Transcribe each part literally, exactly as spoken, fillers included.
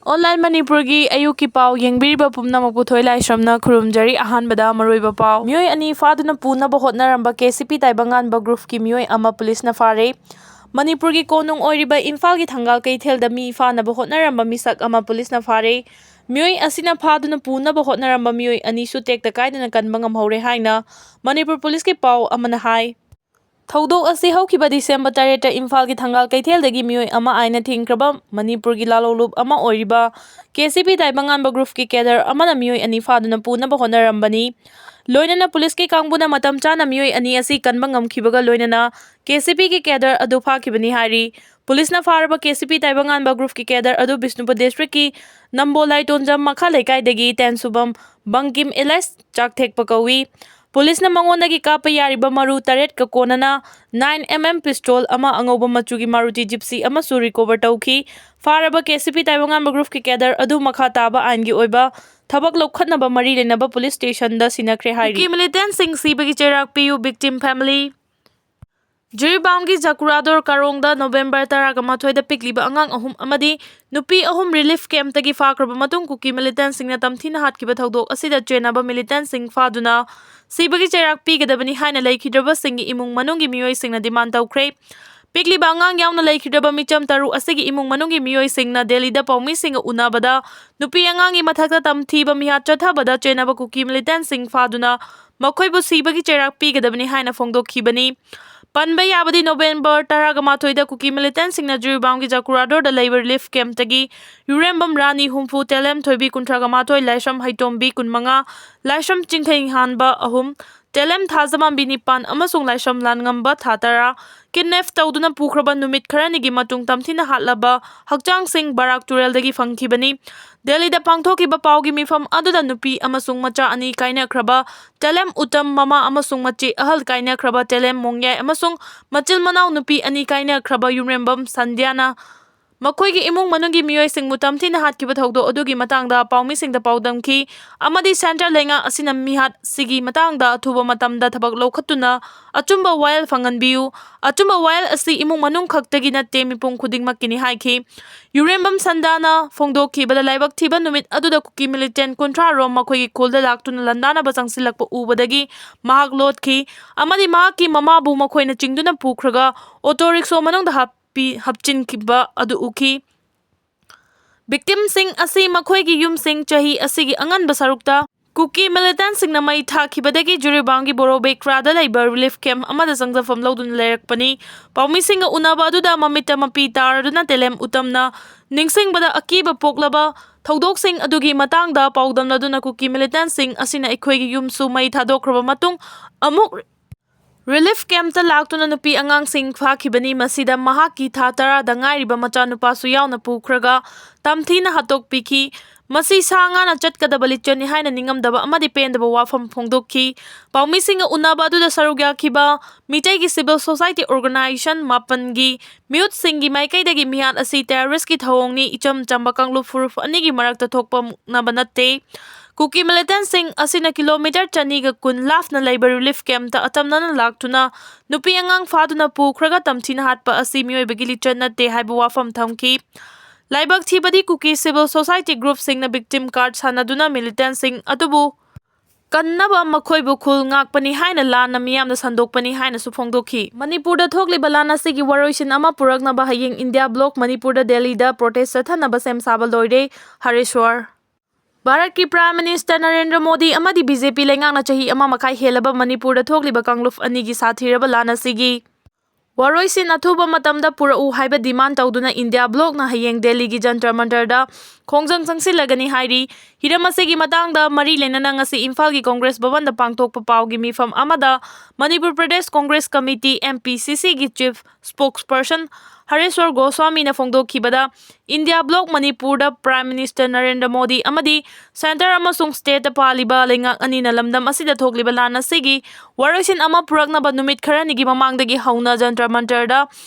Online ꯃꯅꯤꯄꯨꯔꯒꯤ ꯑꯌꯨꯛꯀꯤ ꯄꯥꯎ ꯌꯦꯡꯕꯤꯔꯤꯕ ꯄꯨꯝꯅꯃꯛꯄꯨ ꯊꯣꯏ ꯂꯥꯏꯁ꯭ꯔꯝꯅ ꯈꯨꯔꯨꯝꯖꯔꯤ꯫ ꯑꯍꯥꯟꯕꯗ ꯃꯔꯨꯑꯣꯏꯕ ꯄꯥꯎ꯫ ꯃꯤꯑꯣꯏ ꯑꯅꯤ ꯐꯥꯗꯨꯅ ꯄꯨꯅꯕ ꯍꯣꯠꯅꯔꯝꯕ ꯀꯦ ꯁꯤ ꯄꯤ ꯇꯥꯏꯕꯪꯉꯥꯟꯕ groupꯀꯤ ꯃꯤꯑꯣꯏ ꯑꯃ ꯄꯨꯂꯤꯁꯅ ꯐꯥꯔꯦ꯫ ꯃꯅꯤꯄꯨꯔꯒꯤ ꯀꯣꯅꯨꯡ ꯑꯣꯏꯔꯤꯕ ꯏꯝꯐꯥꯜꯒꯤ ꯊꯪꯒꯥꯜ ꯀꯩꯊꯦꯜꯗ ꯃꯤ ꯐꯥꯅꯕ ꯍꯣꯠꯅꯔꯝꯕ ꯃꯤꯁꯛ ꯑꯃ ꯄꯨꯂꯤꯁꯅ ꯐꯥꯔꯦ꯫ ꯃꯤꯑꯣꯏ ꯑꯁꯤꯅ ꯐꯥꯗꯨꯅ ꯄꯨꯅꯕ ꯍꯣꯠꯅꯔꯝꯕ ꯃꯤꯑꯣꯏ ꯑꯅꯤꯁꯨ ꯇꯦꯛꯇ ꯀꯥꯏꯗꯅ ꯀꯟꯕ ꯉꯝꯍꯧꯔꯦ ꯍꯥꯏꯅ ꯃꯅꯤꯄꯨꯔ ꯄꯨꯂꯤꯁꯀꯤ ꯄꯥꯎ ꯑꯃꯅ ꯍꯥꯏ꯫ ꯊꯧꯗꯣꯛ ꯑꯁꯤ ꯍꯧꯈꯤꯕ ꯗꯤꯁꯦꯝꯕꯔ ꯇꯔꯦꯠꯇ ꯏꯝꯐꯥꯜꯒꯤ ꯊꯪꯒꯥꯜ ꯀꯩꯊꯦꯜꯗꯒꯤ ꯃꯤꯑꯣꯏ ꯑꯃ ꯑꯥꯏꯟꯅ ꯊꯤꯡꯈ꯭ꯔꯕ ꯃꯅꯤꯄꯨꯔꯒꯤ ꯂꯥꯂꯣꯡꯂꯨꯞ ꯑꯃ ꯑꯣꯏꯔꯤꯕ ꯀꯦ ꯁꯤ ꯄꯤ ꯇꯥꯏꯕꯪꯉꯥꯟꯕ groupꯀꯤ cadre ꯑꯃꯅ ꯃꯤꯑꯣꯏ ꯑꯅꯤ ꯐꯥꯗꯨꯅ ꯄꯨꯅꯕ ꯍꯣꯠꯅꯔꯝꯕꯅꯤ꯫ ꯂꯣꯏꯅꯅ ꯄꯨꯂꯤꯁꯀꯤ ꯀꯥꯡꯕꯨꯅ ꯃꯇꯝ ꯆꯥꯅ ꯃꯤꯑꯣꯏ ꯑꯅꯤ ꯑꯁꯤ ꯀꯟꯕ ꯉꯝꯈꯤꯕꯒ ꯂꯣꯏꯅꯅ ꯀꯦ ꯁꯤ ꯄꯤꯒꯤ cadre ꯑꯗꯨ ꯐꯥꯈꯤꯕꯅꯤ ꯍꯥꯏꯔꯤ꯫ ꯄꯨꯂꯤꯁꯅ ꯐꯥꯔꯕ ꯀꯦ ꯁꯤ ꯄꯤ ꯇꯥꯏꯕꯪꯉꯥꯟꯕ groupꯀꯤ cadre ꯑꯗꯨ ꯕꯤꯁꯅꯨꯄꯨꯔ districtꯀꯤ ꯅꯝꯕꯣꯜ ꯂꯥꯏꯇꯣꯟꯖꯝ ꯃꯈꯥ ꯂꯩꯀꯥꯏꯗꯒꯤ ꯇꯦꯟꯁꯨꯕꯝ ꯕꯪꯀꯤꯝ alias ꯆꯥꯛꯊꯦꯛꯄ ꯀꯧꯏ꯫ ꯄꯨꯂꯤꯁꯅ ꯃꯉꯣꯟꯗꯒꯤ ꯀꯥꯞꯄ ꯌꯥꯔꯤꯕ ꯃꯔꯨ ꯇꯔꯦꯠꯀ ꯀꯣꯟꯅꯅ nine M M pistol ꯑꯃ, ꯑꯉꯧꯕ ꯃꯆꯨꯒꯤ Maruti Gypsy ꯑꯃꯁꯨ recover ꯇꯧꯈꯤ꯫ ꯐꯥꯔꯕ ꯀꯦ ꯁꯤ ꯄꯤ ꯇꯥꯏꯕꯪꯉꯥꯟꯕ groupꯀꯤ cadre ꯑꯗꯨ ꯃꯈꯥ ꯇꯥꯕ ꯑꯥꯏꯟꯒꯤ ꯑꯣꯏꯕ ꯊꯕꯛ ꯂꯧꯈꯠꯅꯕ ꯃꯔꯤ ꯂꯩꯅꯕ ꯄꯨꯂꯤꯁ stationꯗ ꯁꯤꯟꯅꯈ꯭ꯔꯦ ꯍꯥꯏꯔꯤ꯫ ꯀꯨꯀꯤ militantꯁꯤꯡ ꯁꯤꯕꯒꯤ ꯆꯩꯔꯥꯛ ꯄꯤꯌꯨ, victim family꯫ ꯖꯤꯔꯤꯕꯥꯝꯒꯤ ꯖꯀꯨꯔꯥꯗꯣꯔ ꯀꯥꯔꯣꯡꯗ ꯅꯣꯕꯦꯝꯕꯔ ꯇꯔꯥꯒ ꯃꯥꯊꯣꯏꯗ ꯄꯤꯛꯂꯤꯕ ꯑꯉꯥꯡ ꯑꯍꯨꯝ ꯑꯃꯗꯤ ꯅꯨꯄꯤ ꯑꯍꯨꯝ relief campꯇꯒꯤ ꯐꯥꯈ꯭ꯔꯕ ꯃꯇꯨꯡ ꯀꯨꯀꯤ militantꯁꯤꯡꯅ ꯇꯝꯊꯤꯅ ꯍꯥꯠꯈꯤꯕ ꯊꯧꯗꯣꯛ ꯑꯁꯤꯗ ꯆꯦꯟꯅꯕ militantꯁꯤꯡ ꯐꯥꯗꯨꯅ ꯁꯤꯕꯒꯤ ꯆꯩꯔꯥꯛ ꯄꯤꯒꯗꯕꯅꯤ ꯍꯥꯏꯅ ꯂꯩꯈꯤꯗ꯭ꯔꯕꯁꯤꯡꯒꯤ ꯏꯃꯨꯡ ꯃꯅꯨꯡꯒꯤ ꯃꯤꯑꯣꯏꯁꯤꯡꯅ demand ꯇꯧꯈ꯭ꯔꯦ꯫ ꯄꯤꯛꯂꯤꯕ ꯑꯉꯥꯡ ꯌꯥꯎꯅ ꯂꯩꯈꯤꯗ꯭ꯔꯕ ꯃꯤꯆꯝ ꯇꯔꯨꯛ ꯑꯁꯤꯒꯤ ꯏꯃꯨꯡ ꯃꯅꯨꯡꯒꯤ ꯃꯤꯑꯣꯏꯁꯤꯡꯅ ꯗꯦꯜꯂꯤꯗ ꯄꯥꯎꯃꯤꯁꯤꯡꯒ ꯎꯅꯕꯗ ꯅꯨꯄꯤ ꯑꯉꯥꯡꯒꯤ ꯃꯊꯛꯇ ꯇꯝꯊꯤꯕ ꯃꯤꯍꯥꯠ ꯆꯠꯊꯕꯗ ꯆꯦꯟꯅꯕ ꯀꯨꯀꯤ militantꯁꯤꯡ ꯐꯥꯗꯨꯅ ꯃꯈꯣꯏꯕꯨ ꯁꯤꯕꯒꯤ ꯆꯩꯔꯥꯛ ꯄꯤꯒꯗꯕꯅꯤ ꯍꯥꯏꯅ ꯐꯣꯡꯗꯣꯛꯈꯤꯕꯅꯤ꯫ ꯄꯟꯕ ꯌꯥꯕꯗꯤ, ꯅꯣꯕꯦꯝꯕꯔ ꯇꯔꯥꯒ ꯃꯥꯊꯣꯏꯗ ꯀꯨꯀꯤ militantꯁꯤꯡꯅ ꯖꯤꯔꯤꯕꯥꯝꯒꯤ ꯖꯀꯨꯔꯥꯗꯣꯔꯗ ꯂꯩꯕ relief campꯇꯒꯤ ꯌꯨꯔꯦꯝꯕꯝ ꯔꯥꯅꯤ ꯍꯨꯝꯐꯨ, ꯇꯦꯂꯦꯝ ꯊꯣꯏꯕꯤ ꯀꯨꯟꯊ꯭ꯔꯥꯒ ꯃꯥꯊꯣꯏ, ꯂꯥꯏꯁ꯭ꯔꯝ ꯍꯩꯇꯣꯝꯕꯤ ꯀꯨꯟꯃꯉꯥ, ꯂꯥꯏꯁ꯭ꯔꯝ ꯆꯤꯡꯈꯩꯍꯥꯟꯕ ꯑꯍꯨꯝ, ꯇꯦꯂꯦꯝ ꯊꯥꯖꯃꯥꯟꯕꯤ ꯅꯤꯄꯥꯟ ꯑꯃꯁꯨꯡ ꯂꯥꯏꯁ꯭ꯔꯝ ꯂꯥꯟꯉꯝꯕ ꯊꯥ ꯇꯔꯥ kidnap ꯇꯧꯗꯨꯅ ꯄꯨꯈ꯭ꯔꯕ ꯅꯨꯃꯤꯠ ꯈꯔꯅꯤꯒꯤ ꯃꯇꯨꯡ ꯇꯝꯊꯤꯅ ꯍꯥꯠꯂꯕ ꯍꯛꯆꯥꯡꯁꯤꯡ ꯕꯔꯥꯛ ꯇꯨꯔꯦꯜꯗꯒꯤ ꯐꯪꯈꯤꯕꯅꯤ꯫ ꯗꯦꯜꯂꯤꯗ ꯄꯥꯡꯊꯣꯛꯈꯤꯕ ꯄꯥꯎꯒꯤ ꯃꯤꯐꯝ ꯑꯗꯨꯗ ꯅꯨꯄꯤ ꯑꯃꯁꯨꯡ ꯃꯆꯥ ꯑꯅꯤ ꯀꯥꯏꯅꯈ꯭ꯔꯕ ꯇꯦꯂꯦꯝ ꯎꯇꯝ, ꯃꯃꯥ ꯑꯃꯁꯨꯡ ꯃꯆꯦ ꯑꯍꯜ ꯀꯥꯏꯅꯈ꯭ꯔꯕ ꯇꯦꯂꯦꯝ ꯃꯣꯡꯌꯥꯏ ꯑꯃꯁꯨꯡ ꯃꯆꯤꯟ ꯃꯅꯥꯎ ꯅꯨꯄꯤ ꯑꯅꯤ ꯀꯥꯏꯅꯈ꯭ꯔꯕ ꯌꯨꯝꯔꯦꯝꯕꯝ ꯁꯟꯙ꯭ꯌꯥꯅ ꯃꯈꯣꯏꯒꯤ ꯏꯃꯨꯡ ꯃꯅꯨꯡꯒꯤ ꯃꯤꯑꯣꯏꯁꯤꯡꯕꯨ ꯇꯝꯊꯤꯅ ꯍꯥꯠꯈꯤꯕ ꯊꯧꯗꯣꯛ ꯑꯗꯨꯒꯤ ꯃꯇꯥꯡꯗ ꯄꯥꯎꯃꯤꯁꯤꯡꯗ ꯄꯥꯎꯗꯝꯈꯤ ꯑꯃꯗꯤ central ꯂꯩꯉꯥꯛ ꯑꯁꯤꯅ ꯃꯤꯍꯥꯠꯁꯤꯒꯤ ꯃꯇꯥꯡꯗ ꯑꯊꯨꯕ ꯃꯇꯝꯗ ꯊꯕꯛ ꯂꯧꯈꯠꯇꯨꯅ ꯑꯆꯨꯝꯕ ꯋꯥꯌꯦꯜ ꯐꯪꯍꯟꯕꯤꯌꯨ꯫ ꯑꯆꯨꯝꯕ ꯋꯥꯌꯦꯜ ꯑꯁꯤ ꯏꯃꯨꯡ ꯃꯅꯨꯡ ꯈꯛꯇꯒꯤ ꯅꯠꯇꯦ, ꯃꯤꯄꯨꯝ ꯈꯨꯗꯤꯡꯃꯛꯀꯤꯅꯤ ꯍꯥꯏꯈꯤ꯫ ꯌꯨꯔꯦꯝꯕꯝ ꯁꯟꯗꯥꯅ ꯐꯣꯡꯗꯣꯛꯈꯤꯕꯗ, ꯂꯥꯏꯕꯛ ꯊꯤꯕ ꯅꯨꯃꯤꯠ ꯑꯗꯨꯗ ꯀꯨꯀꯤ militant ꯀꯨꯟꯊ꯭ꯔꯥ ꯔꯣꯝ ꯃꯈꯣꯏꯒꯤ ꯈꯨꯜꯗ ꯂꯥꯛꯇꯨꯅ ꯂꯥꯟꯗꯥꯅꯕ ꯆꯪꯁꯤꯜꯂꯛꯄ ꯎꯕꯗꯒꯤ ꯃꯍꯥꯛ ꯂꯣꯠꯈꯤ ꯑꯃꯗꯤ ꯃꯍꯥꯛꯀꯤ ꯃꯃꯥꯕꯨ ꯃꯈꯣꯏꯅ ꯆꯤꯡꯗꯨꯅ ꯄꯨꯈ꯭ꯔꯒ auto rickshaw ꯃꯅꯨꯡꯗ ꯍꯥꯞꯄꯤ-, ꯍꯥꯞꯆꯤꯟꯈꯤꯕ ꯑꯗꯨ ꯎꯈꯤ꯫ Victimꯁꯤꯡ ꯑꯁꯤ ꯃꯈꯣꯏꯒꯤ ꯌꯨꯝꯁꯤꯡ ꯆꯍꯤ ꯑꯁꯤꯒꯤ ꯑꯉꯟꯕ ꯁꯔꯨꯛꯇ ꯀꯨꯀꯤ militantꯁꯤꯡꯅ ꯃꯩ ꯊꯥꯈꯤꯕꯗꯒꯤ ꯖꯤꯔꯤꯕꯥꯝꯒꯤ ꯕꯣꯔꯣꯕꯦꯀ꯭ꯔꯥꯗ ꯂꯩꯕ relief camp ꯑꯃꯗ ꯆꯪꯖꯐꯝ ꯂꯧꯗꯨꯅ ꯂꯩꯔꯛꯄꯅꯤ꯫ ꯄꯥꯎꯃꯤꯁꯤꯡꯒ ꯎꯅꯕ ꯑꯗꯨꯗ ꯃꯃꯤꯠꯇ ꯃꯄꯤ ꯇꯥꯔꯗꯨꯅ ꯇꯦꯂꯦꯝ ꯎꯇꯝꯅ ꯅꯤꯡꯁꯤꯡꯕꯗ ꯑꯀꯤꯕ ꯄꯣꯛꯂꯕ ꯊꯧꯗꯣꯛꯁꯤꯡ ꯑꯗꯨꯒꯤ ꯃꯇꯥꯡꯗ ꯄꯥꯎꯗꯝꯅꯗꯨꯅ ꯀꯨꯀꯤ militantꯁꯤꯡ ꯑꯁꯤꯅ ꯑꯩꯈꯣꯏꯒꯤ ꯌꯨꯝꯁꯨ ꯃꯩ ꯊꯥꯗꯣꯛꯈ꯭ꯔꯕ ꯃꯇꯨꯡ ꯑꯃꯨꯛ relief campꯇ ꯂꯥꯛꯇꯨꯅ ꯅꯨꯄꯤ ꯑꯉꯥꯡꯁꯤꯡ ꯐꯥꯈꯤꯕꯅꯤ꯫ ꯃꯁꯤꯗ ꯃꯍꯥꯛꯀꯤ ꯊꯥ ꯇꯔꯥꯗ ꯉꯥꯏꯔꯤꯕ ꯃꯆꯥꯅꯨꯄꯥꯁꯨ ꯌꯥꯎꯅ ꯄꯨꯈ꯭ꯔꯒ ꯇꯝꯊꯤꯅ ꯍꯥꯠꯇꯣꯛꯄꯤꯈꯤ꯫ ꯃꯁꯤ ꯁꯥ ꯉꯥꯅ ꯆꯠꯀꯗꯕ ꯂꯤꯆꯠꯅꯤ ꯍꯥꯏꯅ ꯅꯤꯡꯉꯝꯗꯕ ꯑꯃꯗꯤ ꯄꯦꯟꯗꯕ ꯋꯥꯐꯝ ꯐꯣꯡꯗꯣꯛꯈꯤ꯫ ꯄꯥꯎꯃꯤꯁꯤꯡꯒ ꯎꯅꯕ ꯑꯗꯨꯗ ꯁꯔꯨꯛ ꯌꯥꯈꯤꯕ ꯃꯤꯇꯩꯒꯤ civil society organization ꯃꯥꯄꯟꯒꯤ ꯃꯤꯍꯨꯠꯁꯤꯡꯒꯤ ꯃꯥꯏꯀꯩꯗꯒꯤ ꯃꯤꯍꯥꯠ ꯑꯁꯤ terroristꯀꯤ ꯊꯧꯑꯣꯡꯅꯤ, ꯏꯆꯝ ꯆꯝꯕ ꯀꯥꯡꯂꯨꯞ ꯐꯨꯔꯨꯞ ꯑꯅꯤꯒꯤ ꯃꯔꯛꯇ ꯊꯣꯛꯄ ꯃꯨꯛꯅꯕ ꯅꯠꯇꯦ꯫ ꯀꯨꯀꯤ militantꯁꯤꯡ ꯑꯁꯤꯅ kilometre ꯆꯅꯤꯒ ꯀꯨꯟ ꯂꯥꯞꯅ ꯂꯩꯕ relief campꯇ ꯑꯇꯝꯅꯅ ꯂꯥꯛꯇꯨꯅ ꯅꯨꯄꯤ ꯑꯉꯥꯡ ꯐꯥꯗꯨꯅ ꯄꯨꯈ꯭ꯔꯒ ꯇꯝꯊꯤꯅ ꯍꯥꯠꯄ ꯑꯁꯤ ꯃꯤꯑꯣꯏꯕꯒꯤ ꯂꯤꯆꯠ ꯅꯠꯇꯦ ꯍꯥꯏꯕ ꯋꯥꯐꯝ ꯊꯝꯈꯤ꯫ ꯂꯥꯏꯕꯛ ꯊꯤꯕꯗꯤ ꯀꯨꯀꯤ civil society groupꯁꯤꯡꯅ victim card ꯁꯥꯟꯅꯗꯨꯅ militantꯁꯤꯡ ꯑꯗꯨꯕꯨ ꯀꯟꯅꯕ ꯃꯈꯣꯏꯕꯨ ꯈꯨꯜ ꯉꯥꯛꯄꯅꯤ ꯍꯥꯏꯅ ꯂꯥꯟꯅ ꯃꯤꯌꯥꯝꯅ ꯁꯟꯗꯣꯛꯄꯅꯤ ꯍꯥꯏꯅꯁꯨ ꯐꯣꯡꯗꯣꯛꯈꯤ꯫ ꯃꯅꯤꯄꯨꯔꯗ ꯊꯣꯛꯂꯤꯕ ꯂꯥꯟ ꯑꯁꯤꯒꯤ ꯋꯥꯔꯣꯏꯁꯤꯟ ꯑꯃ ꯄꯨꯔꯛꯅꯕ ꯍꯌꯦꯡ ꯏꯟꯗꯤꯌꯥ ꯕ꯭ꯂꯣꯛ ꯃꯅꯤꯄꯨꯔꯗ ꯗꯦꯜꯂꯤꯗ protest ꯆꯠꯊꯅꯕ ꯁꯦꯝ ꯁꯥꯕ ꯂꯣꯏꯔꯦ꯫ ꯍꯔꯦꯁ꯭ꯋꯔ꯫ ꯚꯥꯔꯠꯀꯤ Prime Minister ꯅꯔꯦꯟꯗ꯭ꯔ ꯃꯣꯗꯤ ꯑꯃꯗꯤ BJP ꯂꯩꯉꯥꯛꯅ ꯆꯍꯤ ꯑꯃ ꯃꯈꯥꯏ ꯍꯦꯜꯂꯕ ꯃꯅꯤꯄꯨꯔꯗ ꯊꯣꯛꯂꯤꯕ ꯀꯥꯡꯂꯨꯞ ꯑꯅꯤꯒꯤ ꯁꯥꯊꯤꯔꯕ ꯂꯥꯟ ꯑꯁꯤꯒꯤ ꯋꯥꯔꯣꯏꯁꯤꯟ ꯑꯊꯨꯕ ꯃꯇꯝꯗ ꯄꯨꯔꯛꯎ ꯍꯥꯏꯕ demand ꯇꯧꯗꯨꯅ ꯏꯟꯗꯤꯌꯥ ꯕ꯭ꯂꯣꯛꯅ ꯍꯌꯦꯡ ꯗꯦꯜꯂꯤꯒꯤ ꯖꯟꯇꯔ ꯃꯟꯇꯔꯗ ꯈꯣꯡꯖꯪ ꯆꯪꯁꯤꯜꯂꯒꯅꯤ ꯍꯥꯏꯔꯤ꯫ ꯍꯤꯔꯝ ꯑꯁꯤꯒꯤ ꯃꯇꯥꯡꯗ ꯃꯔꯤ ꯂꯩꯅꯅ ꯉꯁꯤ ꯏꯝꯐꯥꯜꯒꯤ ꯀꯣꯡꯒ꯭ꯔꯦꯁ ꯚꯕꯟꯗ ꯄꯥꯡꯊꯣꯛꯄ ꯄꯥꯎꯒꯤ ꯃꯤꯐꯝ ꯑꯃꯗ ꯃꯅꯤꯄꯨꯔ ꯄ꯭ꯔꯗꯦꯁ ꯀꯣꯡꯒ꯭ꯔꯦꯁ ꯀꯃꯤꯇꯤ, MPCCꯒꯤ chief spokesperson ꯍꯔꯦꯁ꯭ꯋꯔ ꯒꯣꯁ꯭ꯋꯥꯃꯤꯅ ꯐꯣꯡꯗꯣꯛꯈꯤꯕꯗ, ꯏꯟꯗꯤꯌꯥ ꯕ꯭ꯂꯣꯛ ꯃꯅꯤꯄꯨꯔꯗ ꯄ꯭ꯔꯥꯏꯝ ꯃꯤꯅꯤꯁꯇꯔ ꯅꯔꯦꯟꯗ꯭ꯔ ꯃꯣꯗꯤ ꯑꯃꯗꯤ ꯁꯦꯟꯇꯔ ꯑꯃꯁꯨꯡ ꯁ꯭ꯇꯦꯠꯇ ꯄꯥꯜꯂꯤꯕ ꯂꯩꯉꯥꯛ ꯑꯅꯤꯅ ꯂꯝꯗꯝ ꯑꯁꯤꯗ ꯊꯣꯛꯂꯤꯕ ꯂꯥꯟ ꯑꯁꯤꯒꯤ ꯋꯥꯔꯣꯏꯁꯤꯟ ꯑꯃ ꯄꯨꯔꯛꯅꯕ ꯅꯨꯃꯤꯠ ꯈꯔꯅꯤꯒꯤ ꯃꯃꯥꯡꯗꯒꯤ ꯍꯧꯅ ꯖꯟꯇꯔ ꯃꯟꯇꯔꯗ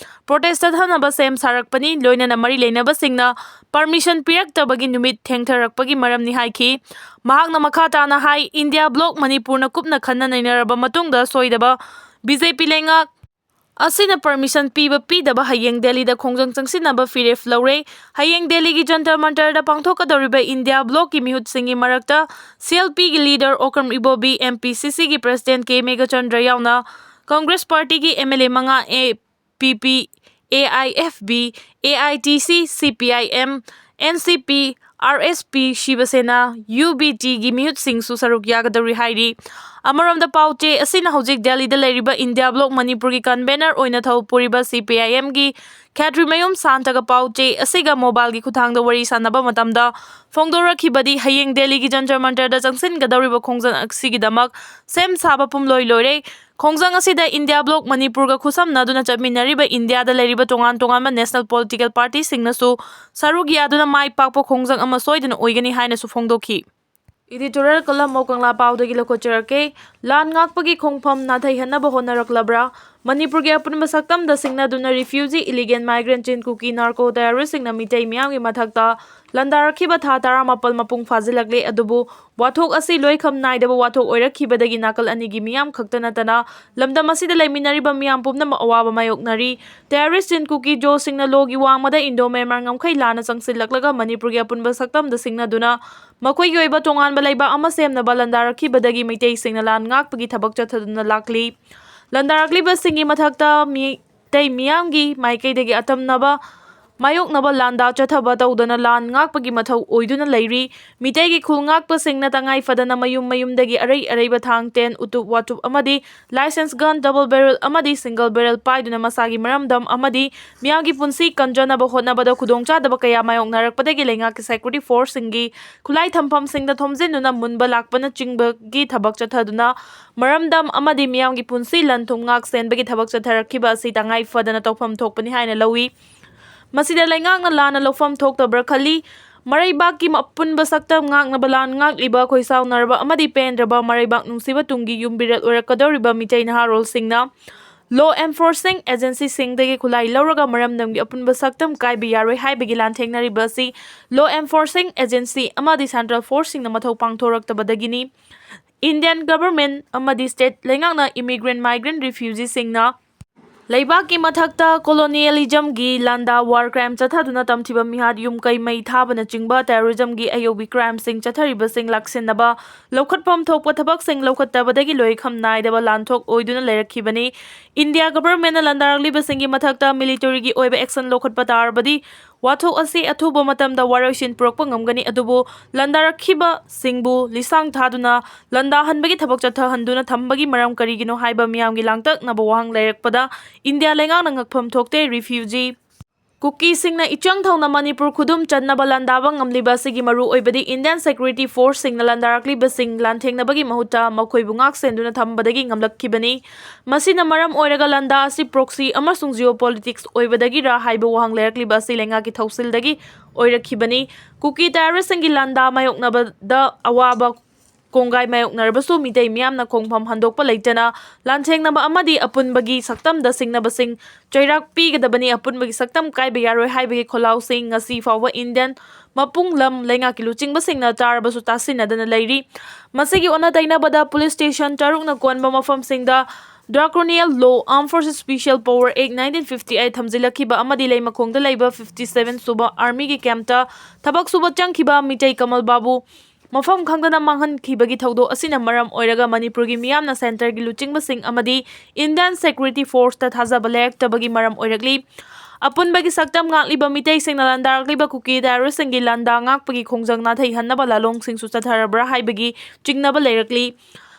ꯄ꯭ꯔꯣꯇꯦꯁ ꯆꯠꯊꯅꯕ ꯁꯦꯝ ꯁꯥꯔꯛꯄꯅꯤ꯫ ꯂꯣꯏꯅꯅ ꯃꯔꯤ ꯂꯩꯅꯕꯁꯤꯡꯅ ꯄꯔꯃꯤꯁꯟ ꯄꯤꯔꯛꯇꯕꯒꯤ ꯅꯨꯃꯤꯠ ꯊꯦꯡꯊꯔꯛꯄꯒꯤ ꯃꯔꯝꯅꯤ ꯍꯥꯏꯈꯤ꯫ ꯃꯍꯥꯛꯅ ꯃꯈꯥ ꯇꯥꯅ ꯍꯥꯏ, ꯏꯟꯗꯤꯌꯥ ꯕ꯭ꯂꯣꯛ ꯃꯅꯤꯄꯨꯔꯅ ꯀꯨꯞꯅ ꯈꯟꯅ ꯅꯩꯅꯔꯕ ꯃꯇꯨꯡꯗ ꯁꯣꯏꯗꯕ ꯕꯤ ꯖꯦ ꯄꯤ ꯂꯩꯉꯥꯛ ꯑꯁꯤꯅ ꯄꯔꯃꯤꯁꯟ ꯄꯤꯕ ꯄꯤꯗꯕ ꯍꯌꯦꯡ ꯗꯦꯜꯂꯤꯗ ꯈꯣꯡꯖꯪ ꯆꯪꯁꯤꯟꯅꯕ ꯐꯤꯔꯦꯞ ꯂꯧꯔꯦ꯫ ꯍꯌꯦꯡ ꯗꯦꯜꯂꯤꯒꯤ ꯖꯟꯇꯔ ꯃꯟꯇꯔꯗ ꯄꯥꯡꯊꯣꯛꯀꯗꯧꯔꯤꯕ ꯏꯟꯗꯤꯌꯥ ꯕ꯭ꯂꯣꯛꯀꯤ ꯃꯤꯍꯨꯠꯁꯤꯡꯒꯤ ꯃꯔꯛꯇ ꯁꯤ ꯑꯦꯜ ꯄꯤꯒꯤ ꯂꯤꯗꯔ ꯑꯣꯀ꯭ꯔꯝ ꯏꯕꯣꯕꯤ, ꯑꯦꯝ ꯄꯤ ꯁꯤ ꯁꯤꯒꯤ ꯄ꯭ꯔꯦꯁꯤꯗꯦꯟꯠ ꯀꯦ ꯃꯦꯘꯆꯟꯗ꯭ꯔ ꯌꯥꯎꯅ ꯀꯪꯒ꯭ꯔꯦꯁ ꯄꯥꯔꯇꯤꯒꯤ ꯑꯦꯝ ꯑꯦꯜ ꯑꯦ ꯃꯉꯥ, A P P, A I F B, A I T C, C P I M, N C P, R S P, ꯁꯤꯕ ꯁꯦꯅꯥ, U B ꯇꯤꯒꯤ ꯃꯤꯍꯨꯠꯁꯤꯡꯁꯨ ꯁꯔꯨꯛ ꯌꯥꯒꯗꯧꯔꯤ ꯍꯥꯏꯔꯤ꯫ ꯑꯃꯔꯣꯝꯗ ꯄꯥꯎ ꯆꯦ ꯑꯁꯤꯅ ꯍꯧꯖꯤꯛ ꯗꯦꯜꯂꯤꯗ ꯂꯩꯔꯤꯕ ꯏꯟꯗꯤꯌꯥ ꯕ꯭ꯂꯣꯛ ꯃꯅꯤꯄꯨꯔꯒꯤ ꯀꯟꯚꯦꯅꯔ ꯑꯣꯏꯅ ꯊꯧ ꯄꯨꯔꯤꯕ ꯁꯤ ꯄꯤ ꯑꯥꯏ ꯑꯦꯝꯒꯤ ꯈꯦꯇ꯭ꯔꯤꯃꯌꯨꯝ ꯁꯥꯟꯇꯒ ꯄꯥꯎ ꯆꯦ ꯑꯁꯤꯒ ꯃꯣꯕꯥꯏꯜꯒꯤ ꯈꯨꯠꯊꯥꯡꯗ ꯋꯥꯔꯤ ꯁꯥꯟꯅꯕ ꯃꯇꯝꯗ ꯐꯣꯡꯗꯣꯔꯛꯈꯤꯕꯗꯤ, ꯍꯌꯦꯡ ꯗꯦꯜꯂꯤꯒꯤ ꯖꯟꯇꯔ ꯃꯟꯇꯔꯗ ꯆꯪꯁꯤꯟꯒꯗꯧꯔꯤꯕ ꯈꯣꯡꯖꯪ ꯑꯁꯤꯒꯤꯗꯃꯛ ꯁꯦꯝ ꯁꯥꯕ ꯄꯨꯝꯂꯣꯏ ꯂꯣꯏꯔꯦ꯫ ꯈꯣꯡꯖꯪ ꯑꯁꯤꯗ ꯏꯟꯗꯤꯌꯥ ꯕ꯭ꯂꯣꯛ ꯃꯅꯤꯄꯨꯔꯒ ꯈꯨꯠꯁꯝꯅꯗꯨꯅ ꯆꯠꯃꯤꯟꯅꯔꯤꯕ ꯏꯟꯗꯤꯌꯥꯗ ꯂꯩꯔꯤꯕ ꯇꯣꯉꯥꯟ ꯇꯣꯉꯥꯟꯕ ꯅꯦꯁꯅꯦꯜ ꯄꯣꯂꯤꯇꯤꯀꯦꯜ ꯄꯥꯔꯇꯤꯁꯤꯡꯅꯁꯨ ꯁꯔꯨꯛ ꯌꯥꯗꯨꯅ ꯃꯥꯏ ꯄꯥꯛꯄ ꯈꯣꯡꯖꯪ ꯑꯃ ꯁꯣꯏꯗꯅ ꯑꯣꯏꯒꯅꯤ ꯍꯥꯏꯅꯁꯨ ꯐꯣꯡꯗꯣꯛꯈꯤ꯫ ꯏꯗꯤꯇꯣꯔꯤꯌꯦꯜ ꯀꯂꯝ ꯃꯧ ꯀꯪꯂꯥ ꯄꯥꯎꯗꯒꯤ ꯂꯧꯈꯠꯆꯔꯛꯀꯦ꯫ ꯂꯥꯟ ꯉꯥꯛꯄꯒꯤ ꯈꯣꯡꯐꯝ ꯅꯥꯊꯩꯍꯟꯅꯕ ꯍꯣꯠꯅꯔꯛꯂꯕ꯭ꯔꯥ? ꯃꯅꯤꯄꯨꯔꯒꯤ ꯑꯄꯨꯟꯕ ꯁꯛꯇꯝꯗ ꯁꯤꯡꯅꯗꯨꯅ ꯔꯤꯐ꯭ꯌꯨꯖꯤ, ꯏꯂꯤꯒꯦꯟ ꯃꯥꯏꯒ꯭ꯔꯦꯟꯠ, ꯆꯤꯟ ꯀꯨꯀꯤ, ꯅꯥꯔꯀꯣ ꯇꯦꯔꯣꯔꯤꯁ꯭ꯠꯁꯤꯡꯅ ꯃꯤꯇꯩ ꯃꯤꯌꯥꯝꯒꯤ ꯃꯊꯛꯇ ꯂꯥꯟꯗꯥꯔꯛꯈꯤꯕ ꯊꯥ ꯇꯔꯥꯃꯥꯄꯜ ꯃꯄꯨꯡ ꯐꯥꯖꯤꯜꯂꯛꯂꯦ꯫ ꯑꯗꯨꯕꯨ ꯋꯥꯊꯣꯛ ꯑꯁꯤ ꯂꯣꯏꯈꯝ ꯅꯥꯏꯗꯕ ꯋꯥꯊꯣꯛ ꯑꯣꯏꯔꯛꯈꯤꯕꯗꯒꯤ ꯅꯥꯀꯜ ꯑꯅꯤꯒꯤ ꯃꯤꯌꯥꯝ ꯈꯛꯇ ꯅꯠꯇꯅ ꯂꯝꯗꯝ ꯑꯁꯤꯗ ꯂꯩꯃꯤꯟꯅꯔꯤꯕ ꯃꯤꯌꯥꯝ ꯄꯨꯝꯅꯃꯛ ꯑꯋꯥꯕ ꯃꯥꯌꯣꯛꯅꯔꯤ꯫ ꯇꯦꯔꯣꯔꯤꯁ꯭ꯠ ꯆꯤꯟ ꯀꯨꯀꯤ ꯖꯣꯁꯤꯡꯅ ꯂꯣꯒꯤ ꯋꯥꯡꯃꯗ ꯏꯟꯗꯣ ꯃ꯭ꯌꯥꯟꯃꯥꯔ ꯉꯝꯈꯩ ꯂꯥꯟꯅ ꯆꯪꯁꯤꯜꯂꯛꯂꯒ ꯃꯅꯤꯄꯨꯔꯒꯤ ꯑꯄꯨꯟꯕ ꯁꯛꯇꯝꯗ ꯁꯤꯡꯅꯗꯨꯅ ꯃꯈꯣꯏꯒꯤ ꯑꯣꯏꯕ ꯇꯣꯉꯥꯟꯕ ꯂꯩꯕꯥꯛ ꯑꯃ ꯁꯦꯝꯅꯕ ꯂꯥꯟꯗꯥꯔꯛꯈꯤꯕꯗꯒꯤ ꯃꯩꯇꯩꯁꯤꯡꯅ ꯂꯥꯟ ꯉꯥꯛꯄꯒꯤ ꯊꯕꯛ ꯆꯠꯊꯗꯨꯅ ꯂꯥꯛꯂꯤ꯫ ꯂꯥꯟꯗꯥꯔꯛꯂꯤꯕꯁꯤꯡꯒꯤ ꯃꯊꯛꯇ ꯃꯤꯇꯩ ꯃꯤꯌꯥꯝꯒꯤ ꯃꯥꯏꯀꯩꯗꯒꯤ ꯑꯇꯝꯅꯕ ꯃꯥꯌꯣꯛꯅꯕ ꯂꯥꯟꯗꯥ ꯆꯠꯊꯕ ꯇꯧꯗꯅ ꯂꯥꯟ ꯉꯥꯛꯄꯒꯤ ꯃꯊꯧ ꯑꯣꯏꯗꯨꯅ ꯂꯩꯔꯤ꯫ ꯃꯤꯇꯩꯒꯤ ꯈꯨꯜ ꯉꯥꯛꯄꯁꯤꯡꯅ ꯇꯉꯥꯏ ꯐꯗꯅ ꯃꯌꯨꯝ ꯃꯌꯨꯝꯗꯒꯤ ꯑꯔꯩ ꯑꯔꯩꯕ ꯊꯥꯡ, ꯇꯦꯟ, ꯎꯇꯨꯞ ꯋꯥꯇꯨꯞ ꯑꯃꯗꯤ license gun, double barrel ꯑꯃꯗꯤ single barrel ꯄꯥꯏꯗꯨꯅ ꯃꯁꯥꯒꯤ ꯃꯔꯝꯗꯝ ꯑꯃꯗꯤ ꯃꯤꯌꯥꯝꯒꯤ ꯄꯨꯟꯁꯤ ꯀꯟꯖꯅꯕ ꯍꯣꯠꯅꯕꯗ ꯈꯨꯗꯣꯡꯆꯥꯗꯕ ꯀꯌꯥ ꯃꯥꯌꯣꯛꯅꯔꯛꯄꯗꯒꯤ ꯂꯩꯉꯥꯛꯀꯤ security forceꯁꯤꯡꯒꯤ ꯈꯨꯠꯂꯥꯏ ꯊꯝꯐꯝꯁꯤꯡꯗ ꯊꯣꯝꯖꯤꯟꯗꯨꯅ ꯃꯨꯟꯕ ꯂꯥꯛꯄꯅꯆꯤꯡꯕꯒꯤ ꯊꯕꯛ ꯆꯠꯊꯗꯨꯅ ꯃꯔꯝꯗꯝ ꯑꯃꯗꯤ ꯃꯤꯌꯥꯝꯒꯤ ꯄꯨꯟꯁꯤ ꯂꯟ ꯊꯨꯝ ꯉꯥꯛ ꯁꯦꯟꯕꯒꯤ ꯊꯕꯛ ꯆꯠꯊꯔꯛꯈꯤꯕ ꯑꯁꯤ ꯇꯉꯥꯏ ꯐꯗꯅ ꯇꯧꯐꯝ ꯊꯣꯛꯄꯅꯤ ꯍꯥꯏꯅ ꯂꯧꯏ꯫ ꯃꯁꯤꯗ ꯂꯩꯉꯥꯛꯅ ꯂꯥꯟꯅ ꯂꯧꯐꯝ ꯊꯣꯛꯇꯕ꯭ꯔꯥ ꯈꯜꯂꯤ꯫ ꯃꯔꯩꯕꯥꯛꯀꯤ ꯑꯄꯨꯟꯕ ꯁꯛꯇꯝ ꯉꯥꯛꯅꯕ ꯂꯥꯟ ꯉꯥꯛꯂꯤꯕ ꯈꯣꯏꯁꯥꯎꯅꯔꯕ ꯑꯃꯗꯤ ꯄꯦꯟꯗ꯭ꯔꯕ ꯃꯔꯩꯕꯥꯛ ꯅꯨꯡꯁꯤꯕ ꯇꯨꯡꯒꯤ ꯌꯨꯝꯕꯤꯔꯦꯜ ꯑꯣꯏꯔꯛꯀꯗꯧꯔꯤꯕ ꯃꯤꯇꯩ ꯅꯍꯥꯔꯣꯜꯁꯤꯡꯅ law enforcing agencyꯁꯤꯡꯗꯒꯤ ꯈꯨꯠꯂꯥꯏ ꯂꯧꯔꯒ ꯃꯔꯝꯗꯝꯒꯤ ꯑꯄꯨꯟꯕ ꯁꯛꯇꯝ ꯀꯥꯏꯕ ꯌꯥꯔꯣꯏ ꯍꯥꯏꯕꯒꯤ ꯂꯥꯟꯊꯦꯡꯅꯔꯤꯕ ꯑꯁꯤ law enforcing agency ꯑꯃꯗꯤ central forceꯁꯤꯡꯅ ꯃꯊꯧ ꯄꯥꯡꯊꯣꯔꯛꯇꯕꯗꯒꯤꯅꯤ꯫ Indian government ꯑꯃꯗꯤ state ꯂꯩꯉꯥꯛꯅ immigrant, migrant refugeeꯁꯤꯡꯅ ꯂꯩꯕꯥꯛꯀꯤ ꯃꯊꯛꯇ colonialismꯒꯤ ꯂꯥꯟꯗꯥ, war crime ꯆꯠꯊꯗꯨꯅ ꯇꯝꯊꯤꯕ ꯃꯤꯍꯥꯠ, ꯌꯨꯝ ꯀꯩ ꯃꯩ ꯊꯥꯕꯅꯆꯤꯡꯕ terrorismꯒꯤ ꯑꯌꯧꯕꯤ crimeꯁꯤꯡ ꯆꯠꯊꯔꯤꯕꯁꯤꯡ ꯂꯥꯛꯁꯤꯟꯅꯕ ꯂꯧꯈꯠꯐꯝ ꯊꯣꯛꯄ ꯊꯕꯛꯁꯤꯡ ꯂꯧꯈꯠꯇꯕꯗꯒꯤ ꯂꯣꯏꯈꯝ ꯅꯥꯏꯗꯕ ꯂꯥꯟꯊꯣꯛ ꯑꯣꯏꯗꯨꯅ ꯂꯩꯔꯛꯈꯤꯕꯅꯤ꯫ India governmentꯅ ꯂꯥꯟꯗꯥꯔꯛꯂꯤꯕꯁꯤꯡꯒꯤ ꯃꯊꯛꯇ militaryꯒꯤ ꯑꯣꯏꯕ action ꯂꯧꯈꯠꯄ ꯇꯥꯔꯕꯗꯤ ꯋꯥꯊꯣꯛ ꯑꯁꯤ ꯑꯊꯨꯕ ꯃꯇꯝꯗ ꯋꯥꯔꯣꯏꯁꯤꯟ ꯄꯨꯔꯛꯄ ꯉꯝꯒꯅꯤ, ꯑꯗꯨꯕꯨ ꯂꯥꯟꯗꯥꯔꯛꯈꯤꯕꯁꯤꯡꯕꯨ ꯂꯤꯁꯥꯡ ꯊꯥꯗꯨꯅ ꯂꯥꯟꯗꯥꯍꯟꯕꯒꯤ ꯊꯕꯛ ꯆꯠꯊꯍꯟꯗꯨꯅ ꯊꯝꯕꯒꯤ ꯃꯔꯝ ꯀꯔꯤꯒꯤꯅꯣ ꯍꯥꯏꯕ ꯃꯤꯌꯥꯝꯒꯤ ꯂꯥꯡꯇꯛꯅꯕ ꯋꯥꯍꯪ ꯂꯩꯔꯛꯄꯗ India ꯂꯩꯉꯥꯛꯅ ꯉꯛꯐꯝ ꯊꯣꯛꯇꯦ꯫ Refugee ꯀꯨꯀꯤꯁꯤꯡꯅ ꯏꯆꯪ ꯊꯧꯅ ꯃꯅꯤꯄꯨꯔ ꯈꯨꯗꯨꯝ ꯆꯟꯅꯕ ꯂꯥꯟꯗꯥꯕ ꯉꯝꯂꯤꯕ ꯑꯁꯤꯒꯤ ꯃꯔꯨ ꯑꯣꯏꯕꯗꯤ Indian security forceꯁꯤꯡꯅ ꯂꯥꯟꯗꯥꯔꯛꯂꯤꯕꯁꯤꯡ ꯂꯥꯟꯊꯦꯡꯅꯕꯒꯤ ꯃꯍꯨꯠꯇ ꯃꯈꯣꯏꯕꯨ ꯉꯥꯛ ꯁꯦꯟꯗꯨꯅ ꯊꯝꯕꯗꯒꯤ ꯉꯝꯂꯛꯈꯤꯕꯅꯤ꯫ ꯃꯁꯤꯅ ꯃꯔꯝ ꯑꯣꯏꯔꯒ ꯂꯥꯟꯗꯥ ꯑꯁꯤ proxy ꯑꯃꯁꯨꯡ geopolitics ꯑꯣꯏꯕꯗꯒꯤꯔ ꯍꯥꯏꯕ ꯋꯥꯍꯪ ꯂꯩꯔꯛꯂꯤꯕ ꯑꯁꯤ ꯂꯩꯉꯥꯛꯀꯤ ꯊꯧꯁꯤꯜꯗꯒꯤ ꯑꯣꯏꯔꯛꯈꯤꯕꯅꯤ꯫ ꯀꯨꯀꯤ terroristꯁꯤꯡꯒꯤ ꯂꯥꯟꯗꯥ ꯃꯥꯌꯣꯛꯅꯕꯗ ꯑꯋꯥꯕ ꯀꯣꯡꯒꯥꯏ ꯃꯥꯌꯣꯛꯅꯔꯕꯁꯨ ꯃꯤꯇꯩ ꯃꯤꯌꯥꯝꯅ ꯈꯣꯡꯐꯝ ꯍꯟꯗꯣꯛꯄ ꯂꯩꯇꯅ ꯂꯥꯟꯊꯦꯡꯅꯕ ꯑꯃꯗꯤ ꯑꯄꯨꯟꯕꯒꯤ ꯁꯛꯇꯝꯗ ꯁꯤꯡꯅꯕꯁꯤꯡ ꯆꯩꯔꯥꯛ ꯄꯤꯒꯗꯕꯅꯤ, ꯑꯄꯨꯟꯕꯒꯤ ꯁꯛꯇꯝ ꯀꯥꯏꯕ ꯌꯥꯔꯣꯏ ꯍꯥꯏꯕꯒꯤ ꯈꯣꯜꯂꯥꯎꯁꯤꯡ ꯉꯁꯤ ꯐꯥꯎꯕ Indian ꯃꯄꯨꯡ ꯂꯝ ꯂꯩꯉꯥꯛꯀꯤ ꯂꯨꯆꯤꯡꯕꯁꯤꯡꯅ ꯇꯥꯔꯕꯁꯨ ꯇꯥꯁꯤꯟꯅꯗꯅ ꯂꯩꯔꯤ꯫ ꯃꯁꯤꯒꯤ ꯑꯣꯟꯅ ꯇꯩꯅꯕꯗ police station ꯇꯔꯨꯛꯅ ꯀꯣꯟꯕ ꯃꯐꯝꯁꯤꯡꯗ draconian law, Armed Forces Special Power Act nineteen fifty eight ꯊꯝꯖꯤꯜꯂꯛꯈꯤꯕ ꯑꯃꯗꯤ ꯂꯩꯃꯈꯣꯡꯗ ꯂꯩꯕ fifty seven ꯁꯨꯕ armyꯒꯤ campꯇ ꯊꯕꯛ ꯁꯨꯕ ꯆꯪꯈꯤꯕ ꯃꯤꯇꯩ ꯀꯃꯜ ꯕꯥꯕꯨ ꯃꯐꯝ ꯈꯪꯗꯅ ꯃꯥꯡꯍꯟꯈꯤꯕꯒꯤ ꯊꯧꯗꯣꯛ ꯑꯁꯤꯅ ꯃꯔꯝ ꯑꯣꯏꯔꯒ ꯃꯅꯤꯄꯨꯔꯒꯤ ꯃꯤꯌꯥꯝꯅ centreꯒꯤ ꯂꯨꯆꯤꯡꯕꯁꯤꯡ ꯑꯃꯗꯤ Indian security forceꯇ ꯊꯥꯖꯕ ꯂꯩꯔꯛꯇꯕꯒꯤ ꯃꯔꯝ ꯑꯣꯏꯔꯛꯂꯤ꯫ ꯑꯄꯨꯟꯕꯒꯤ ꯁꯛꯇꯝ ꯉꯥꯛꯂꯤꯕ ꯃꯤꯇꯩꯁꯤꯡꯅ ꯂꯥꯟꯗꯥꯔꯛꯂꯤꯕ ꯀꯨꯀꯤ ꯇꯦꯔꯣꯔꯤꯁꯁꯤꯡꯒꯤ ꯂꯥꯟꯗꯥ ꯉꯥꯛꯄꯒꯤ ꯈꯣꯡꯖꯪ ꯅꯥꯊꯩꯍꯟꯅꯕ ꯂꯥꯂꯣꯡꯁꯤꯡꯁꯨ ꯆꯠꯊꯔꯕ꯭ꯔꯥ ꯍꯥꯏꯕꯒꯤ ꯆꯤꯡꯅꯕ ꯂꯩꯔꯛꯂꯤ꯫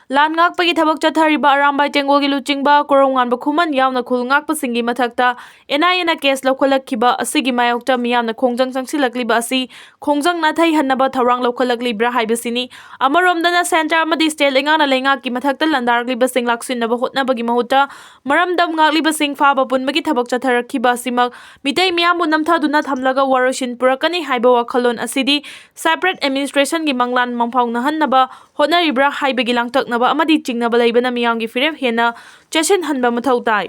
ꯂꯥꯟ ꯉꯥꯛꯄꯒꯤ ꯊꯕꯛ ꯆꯠꯊꯔꯤꯕ ꯑꯔꯥꯝꯕꯥꯏ ꯇꯦꯡꯒꯣꯜꯒꯤ ꯂꯨꯆꯤꯡꯕ ꯀꯣꯔꯧꯉꯥꯟꯕ ꯈꯨꯃꯟ ꯌꯥꯎꯅ ꯈꯨꯜ ꯉꯥꯛꯄꯁꯤꯡꯒꯤ ꯃꯊꯛꯇ ꯑꯦꯟ ꯑꯥꯏ ꯑꯦꯅ ꯀꯦꯁ ꯂꯧꯈꯠꯂꯛꯈꯤꯕ ꯑꯁꯤꯒꯤ ꯃꯥꯌꯣꯛꯇ ꯃꯤꯌꯥꯝꯅ ꯈꯣꯡꯖꯪ ꯆꯪꯁꯤꯜꯂꯛꯂꯤꯕ ꯑꯁꯤ ꯈꯣꯡꯖꯪ ꯅꯥꯊꯩꯍꯟꯅꯕ ꯊꯧꯔꯥꯡ ꯂꯧꯈꯠꯂꯛꯂꯤꯕ꯭ꯔꯥ ꯍꯥꯏꯕꯁꯤꯅꯤ꯫ ꯑꯃꯔꯣꯝꯗꯅ ꯁꯦꯟꯇꯔ ꯑꯃꯗꯤ ꯁ꯭ꯇꯦꯠ ꯂꯩꯉꯥꯛꯅ ꯂꯩꯉꯥꯛꯀꯤ ꯃꯊꯛꯇ ꯂꯥꯟꯗꯥꯔꯛꯂꯤꯕꯁꯤꯡ ꯂꯥꯛꯁꯤꯟꯅꯕ ꯍꯣꯠꯅꯕꯒꯤ ꯃꯍꯨꯠꯇ ꯃꯔꯝꯗꯝ ꯉꯥꯛꯂꯤꯕꯁꯤꯡ ꯐꯥꯕ ꯄꯨꯟꯕꯒꯤ ꯊꯕꯛ ꯆꯠꯊꯔꯛꯈꯤꯕ ꯑꯁꯤꯃꯛ ꯃꯤꯇꯩ ꯃꯤꯌꯥꯝꯕꯨ ꯅꯝꯊꯗꯨꯅ ꯊꯝꯂꯒ ꯋꯥꯔꯣꯏꯁꯤꯟ ꯄꯨꯔꯛꯀꯅꯤ ꯍꯥꯏꯕ ꯋꯥꯈꯜꯂꯣꯟ ꯑꯁꯤꯗꯤ ꯁꯦꯄꯔꯦꯠ ꯑꯦꯗꯃꯤꯅꯤꯁꯇ꯭ꯔꯦꯁꯟꯒꯤ ꯃꯪꯂꯥꯟ ꯃꯪꯐꯥꯎꯅꯍꯟꯅꯕ ꯍꯣꯠꯅꯔꯤꯕ꯭ꯔꯥ ꯍꯥꯏꯕꯒꯤ ꯂꯥꯡꯇꯛꯅꯕ ꯑꯃꯗꯤ ꯆꯤꯡꯅꯕ ꯂꯩꯕꯅ ꯃꯤꯌꯥꯝꯒꯤ ꯐꯤꯔꯦꯞ ꯍꯦꯟꯅ ꯆꯦꯠꯁꯤꯟꯍꯟꯕ ꯃꯊꯧ ꯇꯥꯏ꯫